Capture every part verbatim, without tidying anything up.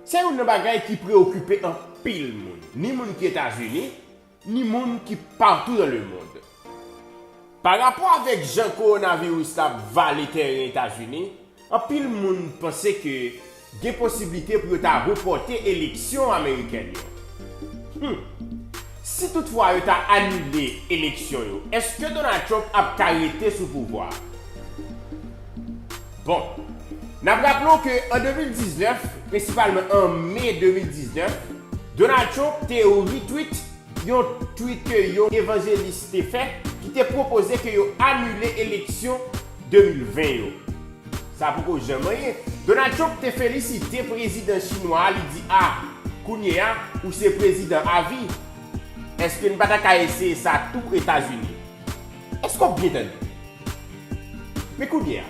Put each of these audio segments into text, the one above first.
Se youn nan bagay ki preokipe anpil moun, ni moun ki Etazini, ni moun ki partou dans le monde. Pa rapò avèk jan kowonaviris la ap vale teren Etazini, anpil moun panse ke gen posiblite pou yo ta repòte eleksyon amerikèn yo. Hmm. Si toutfwa yo ta anile eleksyon yo, èske Donald Trump ap ka rete sou pouvwa a? Bon, n ap raple w ke an de mil diznèf, prensipalman an me de mil diznèf, Donald Trump te retweet yon tweet ke yon evanjelis te fè ki te pwopoze ke yo anile eleksyon de mil ven yo. Sa poko janm anyen. Donald Trump te felisite prezidan chinwa a, li di, "A, kounye a, ou se prezidan avi. Èske n pa ta ka eseye sa tou Etazini?" Èske w byen tande? Men kounye a,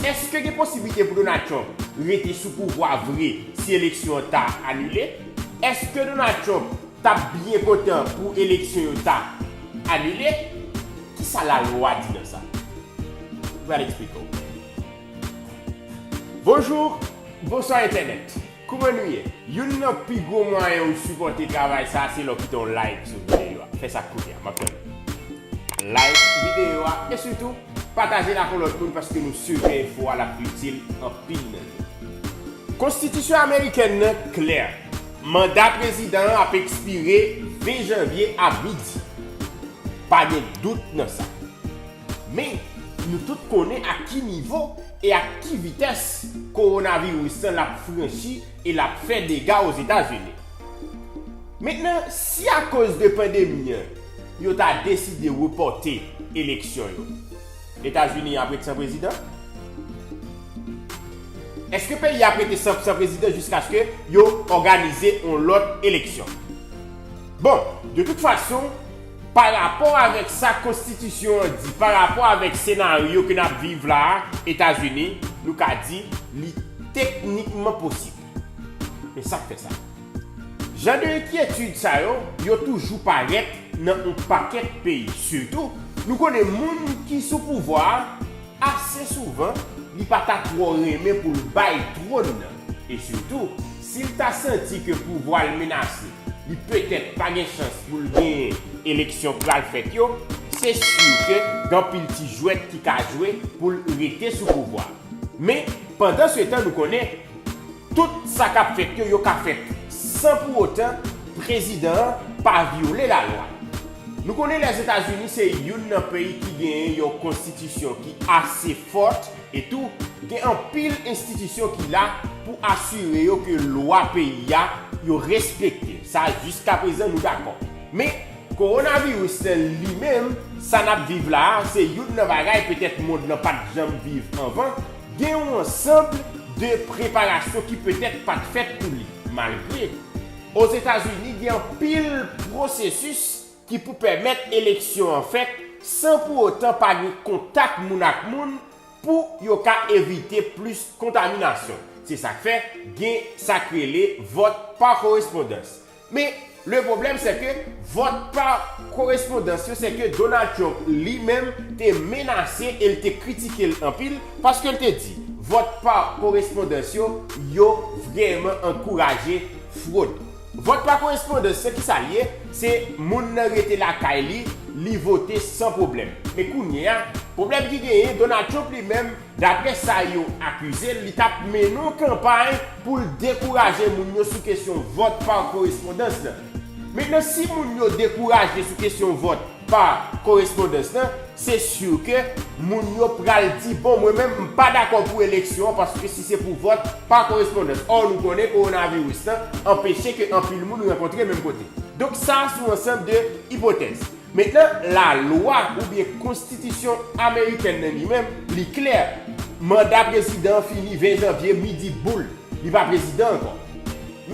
èske gen posiblite pou Donald Trump rete sou pouvwa vre si eleksyon an ta anile? Èske Donald Trump t ap byen kontan pou eleksyon yo ta anile? Kisa lalwa di nan sa? M pral eksplike w. Bonjou, bonswa entènèt. Kouman nou ye? Youn nan pi gwo mwayen ou sipòte travay sa, se lè w kite yon like sou videyo a. Fè sa kounye a, m ap tann ou. Like videyo a e sitou pataje l ak yon lòt moun paske nou si ke enfo a l ap itil anpil nan nou. Konstitisyon amerikèn nan klè. Manda prezidan an ap ekspire ven janvye a midi. Pa gen dout nan sa. Men, nou tout konnen a ki nivo e ak ki vitès kowonaviris lan l ap franchi e l ap fè dega Ozetazini. Mentnan, si akoz de pandemi an, yo ta deside repòte eleksyon yo, Etazini ap ret san prezidan? Èske peyi a ap rete san, san prezidan jiskaske yo òganize yon lòt eleksyon? Bon, de tout fason, pa rapò avèk sa konstitisyon an di, pa rapò avèk senaryo ke n ap viv la a, Etazini, nou ka di li teknikman posib. Men sa k fè sa? Jan de enkyetid sa yo, yo toujou parèt nan yon pakèt peyi. Sitou, nou konnen moun ki sou pouvwa a, ase souvan, li pa ta twò renmen pou l bay twòn nan. E sitou, si l ta santi ke pouvwa l menase, li petèt pa gen chans pou l genyen eleksyon k pral fèt yo, se si ke gen anpil ti jwèt ki ka jwe pou l rete sou pouvwa. Men, pandansetan, nou konnen, tout sa k ap fèt yo, yo ka fèt san pou otan prezidan an pa vyole lalwa. Nou konnen Lèzetazini se youn nan peyi ki genyen yon konstitisyon ki ase fòt e tou gen anpil enstitisyon ki la pou asire yo ke lwa peyi a yo respekte. Sa, jiskaprezan, nou dakò. Men, kowonaviris lan li menm, sa n ap viv la a, se youn nan bagay petèt mond lan pa t janm viv anvan. Gen yon ansanm de preparasyon ki petèt pa t fèt pou li, malgre Ozetazini gen anpil pwosesis ki pou pèmèt eleksyon an fèt san pou otan pa gen kontak moun ak moun pou yo ka evite plis kontaminasyon. Se sa k fè gen sa k rele vòt pa korespondans. Men, le pwoblèm, se ke vòt pa korespondans yo, se ke Donald Trump li menm te menase e l te kritike l anpil, paske l te di, vòt pa korespondans yo, yo vrèman ankouraje fwod. Vòt pa korespondans, se kisa l ye? Se moun nan rete lakay li, li vote san pwoblèm. Men kounye a, pwoblèm ki genyen, Donald Trump li menm, daprè sa yo akize l, li t ap mennen yon kanpay pou l dekouraje moun yo sou kesyon vòt pa korespondans lan. Mentnan, si moun yo dekouraje sou kesyon vòt pa korespondans lan, se si ke moun yo pral di, "Bon, mwen menm, m pa dakò pou eleksyon an, paske si se pou vòt pa korespondans." Ò, nou konnen kowonaviris lan anpeche ke anpil moun rankontre menm kote. Donk, sa se yon ansanm de ipotèz. Mentnan, lalwa oubyen konstitisyon amerikèn nan li menm, li klè. Manda prezidan an fini ven janvye midi boul. Li pa prezidan ankò.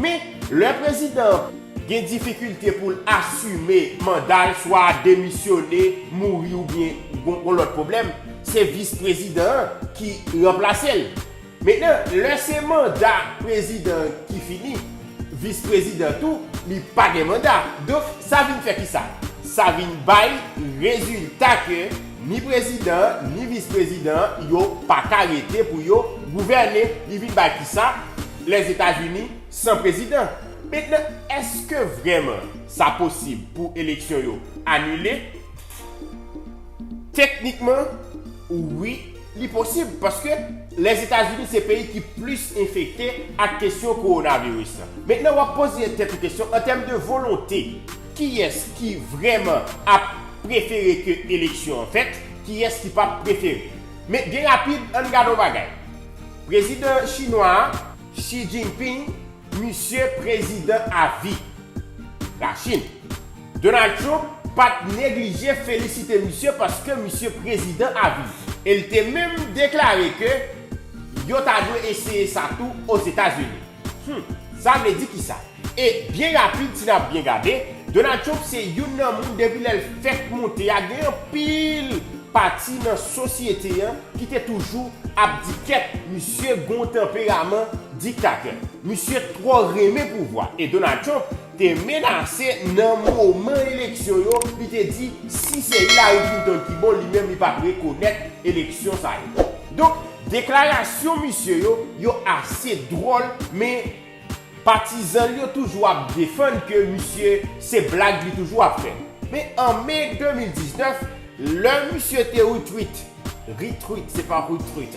Men, lè prezidan an gen difikilte pou l asime manda l, swa demisyone, mouri oubyen gon, gon lòt pwoblèm, se vis prezidan an ki ranplase l. Mentnan, lè se manda prezidan ki fini, vis prezidan tou, li pa gen manda. Donk, sa vin fè kisa? Sa vin bay rezilta ke ni prezidan an, ni vis prezidan an, yo pa ka rete pou yo gouvène. Li vin bay kisa? Lèzetazini san prezidan. Mentnan, èske vrèman sa posib pou eleksyon yo anile? Teknikman, wi, li posib, paske Lèzetazini se peyi ki plis enfekte ak kesyon kowonaviris lan. Mentnan, w ap poze tèt ou kesyon an tèm de volonte. Kiyès ki vrèman ap prefere ke eleksyon an fèt? Kiyès ki p ap prefere? Men byen rapid, ann gade yon bagay. Prezidan chinwa a, Xi Jinping, misye prezidan avi Lachin. Donald Trump pa t neglije felisite misye paske misye prezidan avi. E l te menm deklare ke yo ta dwe eseye sa tou Ozetazini. Hmm, sa vle di kisa? E byen rapid, si n ap byen gade, Donald Trump se youn nan moun depi lè l fèk monte a, gen anpil pati nan sosyete an ki te toujou ap di kèt, misye gon tanperaman diktatè. Misye twò renmen pouvwa. E Donald Trump te menase nan moman eleksyon yo, li te di si se Hillary Clinton ki bon, li menm li p ap rekonèt eleksyon sa yo. Donk, deklarasyon misye yo, yo ase dwòl, men patizan l yo toujou ap defann ke misye se blag li toujou ap fè. Men an me de mil diznèf, lè misye te retweet, retweet, se pa retweet.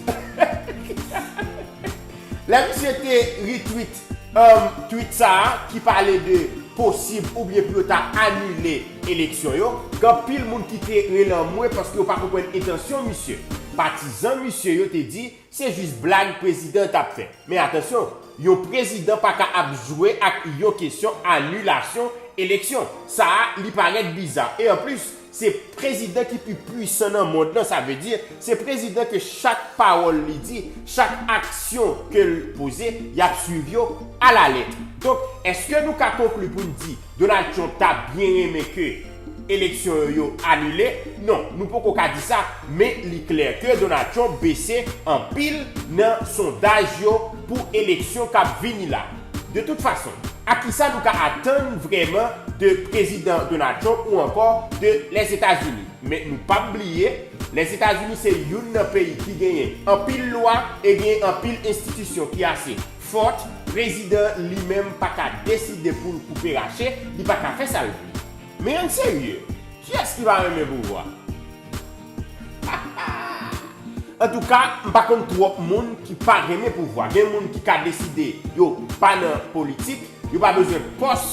Lè misye te retweet um, tweet sa a ki pale de posib oubyen pou yo ta anile eleksyon yo, gen anpil moun ki te rele anmwe paske yo pa konprann entansyon misye. Patizan misye yo te di se jis blag prezidan t ap fè. Men atansyon, yon prezidan pa ka ap jwe ak yon kesyon anilasyon eleksyon. Sa a, li parèt biza. E anplis, se prezidan ki pi pwisan nan mond lan, sa vle di, se prezidan ke chak pawòl li di, chak aksyon ke l poze, y ap swiv yo alalèt. Donk, èske nou ka konkli pou n di Donald Trump ta byen renmen ke eleksyon yo, yo anile? Non, nou poko ka di sa, men li klè ke Donald Trump bese anpil nan sondaj yo pou eleksyon k ap vini la. De tout fason, a kisa nou ka atann vrèman de prezidan Donald Trump ou ankò de Lèzetazini? Men nou p ap bliye, Lèzetazini se youn nan peyi ki genyen anpil lwa e genyen anpil enstitisyon ki ase fòt. Prezidan li menm pa ka deside pou l koupe rache, li pa ka fè sa l vle. Men ann serye, kiyès ki pa renmen pouvwa? Antouka, m pa konn twòp moun ki pa renmen pouvwa. Gen moun ki ka deside yo pa nan politik, yo pa bezwen pòs,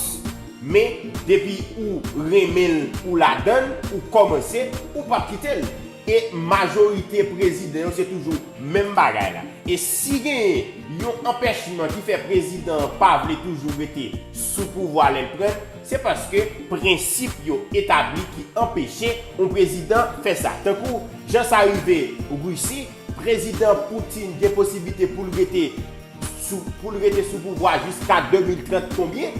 men depi ou renmen l, ou ladan l, ou kòmanse, ou p ap kite l. E majorite prezidan yo se toujou menm bagay la. E si genyen yon anpèchman ki fè prezidan an pa vle toujou rete sou pouvwa lè l pran, se paske prensip yo etabli ki anpeche yon prezidan fè sa. Tankou jan sa rive Risi, prezidan Putin gen posiblite pou l rete sou, pou l rete sou pouvwa jiska de mil trant konbyen?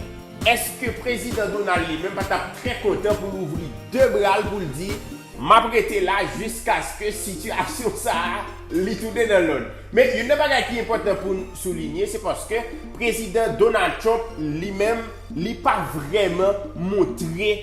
Èske prezidan Donald li menm pa t ap trè kontan pou l ouvri de bra l pou l di, m ap rete la jiskaske sitiyasyon sa a li tounen nan lòd? Men youn nan bagay ki enpòtan pou n soulinye, se paske prezidan Donald Trump li menm, li pa vrèman montre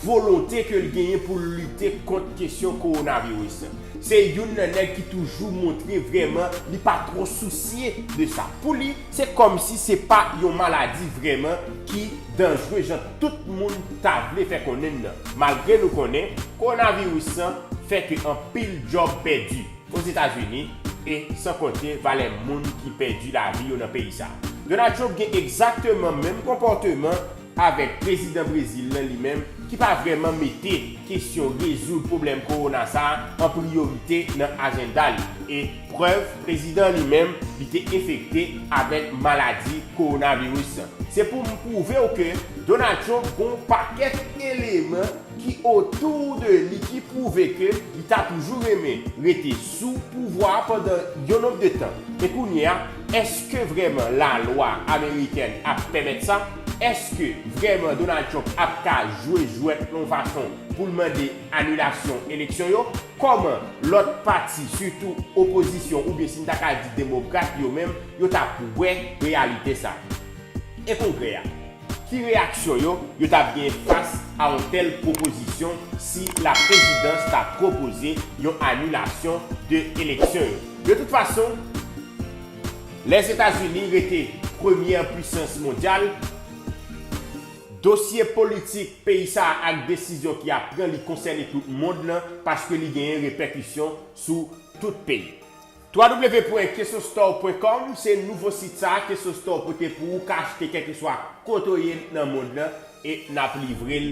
volonte ke l genyen pou l lite kont kesyon kowonaviris lan. Se youn nan nèg ki toujou montre vrèman li pa twò sousye de sa. Pou li, se kòmsi se pa yon maladi vrèman ki danjre jan tout moun ta vle fè konnen l nan. Malgre nou konnen, kowonaviris lan fè ke anpil djòb pèdi Ozetazini, e san konte valè moun ki pèdi lavi yo nan peyi sa a. Donald Trump gen egzakteman menm konpòteman avèk prezidan Brezil lan li menm, ki pa vrèman mete kesyon rezoud pwoblèm kowona sa a an priyorite nan ajanda li. E prèv, prezidan li menm, li te enfekte avèk maladi kowonaviris lan. Se pou m pwouve w ke Donald Trump gon pakèt eleman ki otou de li ki pwouve ke li ta toujou renmen rete sou pouvwa a pandan yon nonb de tan. Men kounye a, èske vrèman lalwa amerikèn ap pèmèt sa? Èske vrèman Donald Trump ap ka jwe jwèt yon fason pou l mande anilasyon eleksyon yo? Kòman lòt pati, sitou opozisyon oubyen si n ta ka di demokrat yo menm, yo t ap wè reyalite sa? E Kongrè a? Ki reyaksyon yo, yo t ap gen fas a yon tèl pwopozisyon si laprezidans ta pwopoze yon anilasyon de eleksyon yo? De tout fason, Lèzetazini rete premyè pwisans mondyal. Dosye politik peyi sa a ak desizyon ki ap pran li konsène tout mond lan, paske li genyen repèkisyon sou tout peyi. w w w pwen kesostor pwen kòm se nouvo sit sa a, Kesostor pote pou ou ka achte kèlkeswa kote w ye nan mond lan, e n ap livre l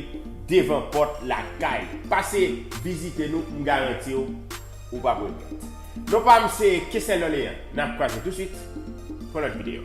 devan pòt lakay ou. Pase vizite nou, m garanti w, ou p ap regrèt. Non pa m se Kesnel Lorlean, n ap kwaze touswit pou lòt videyo.